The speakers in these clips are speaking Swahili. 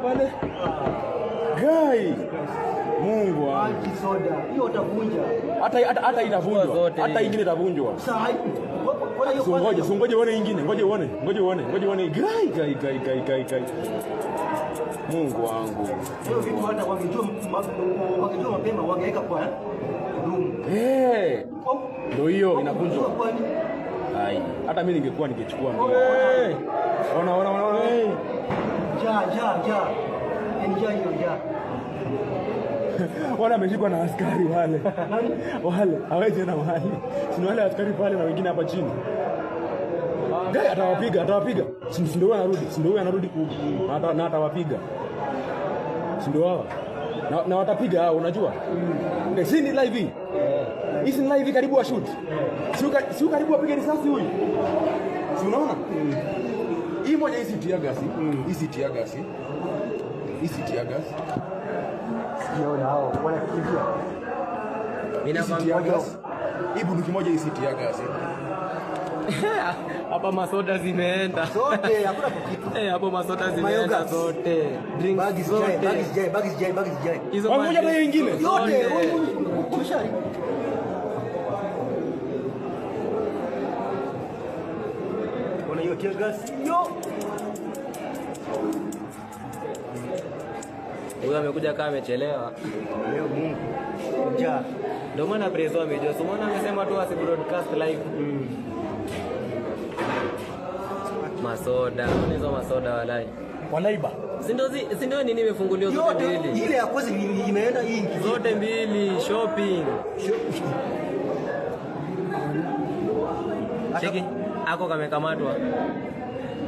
Pale. Gai. Mungu wangu. Maji soda. Hiyo utavunja. Hata itavunjwa. Hata ingine itavunjwa. Sasa hiyo ngoja uone ingine. Ngoja uone. Gai gai gai gai gai gai. Mungu wangu. Hiyo vitu hata wangejua mapema wangeweka kwa room. Eh. Ndio hiyo inavunjwa. Ai, hata mimi ningekuwa ningechukua mbili. Ona ona ona. Ja ja ja. Enjoy hiyo ja. Wale wameshikwa na askari wale. Wale hawezi na wale. Si wale askari pale na wengine hapa chini. Gai atawapiga. Si ndio huyo anarudi, si ndio huyo anarudi na atawapiga. Si ndio hawa? Na watapiga hao unajua? Si ni live hii. Hii si live karibu wa shoot. Si karibu apige risasi huyu. Si unaona? Hii moja hii si tear gas. Hii si tear gas. Hii si tear gas. Siona hao wanakimbia. Mimi nakwambia hii bunduki moja hii si tear gas. Hapa masoda zimeenda. Zote hakuna kitu. Hapo masoda zimeenda zote. Drinks zote. Bags jai. Hizo moja na nyingine. Yote umeshari. Ona hiyo tear gas. Yo. Huyo amekuja kama amechelewa. Leo Mungu. Njaa. Ndio maana prezo amejua. So maana amesema tu asi broadcast live. Masoda, hizo masoda walai. Walaiba. Si ndio nini imefunguliwa zote mbili? Ile ya kwanza imeenda hii. Zote mbili shopping. Cheki, ako kamekamatwa.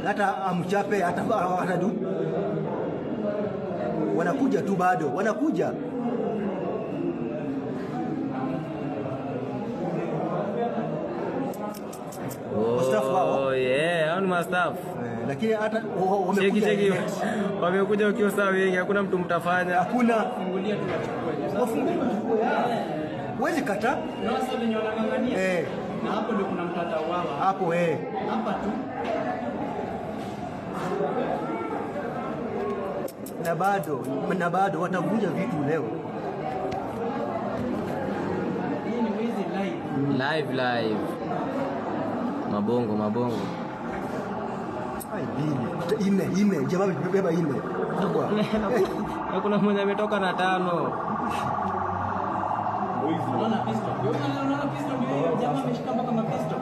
Hata amchape hata atadu. Wanakuja tu bado, wanakuja. Oh, yeah, hao ni mastaff. Lakini hata wamekuja. Cheki. Wamekuja wakiwa sawa wengi, hakuna mtu mtafanya. Hakuna. Fungulia tunachukua. Wafungulia tunachukua. Huwezi kata. Na sasa wenye wanang'ang'ania. Na hapo ndio kuna mtu atauawa. Hapo Hapa tu. Na bado watavunja vitu leo. Hii ni wizi live. Live. Mabongo. Ai bili. Ine, jamaa beba ine. Kubwa. Na kuna mmoja ametoka na 5. Unaona pistol? Unaona pistol ndio hiyo jamaa ameshika mpaka mapisto.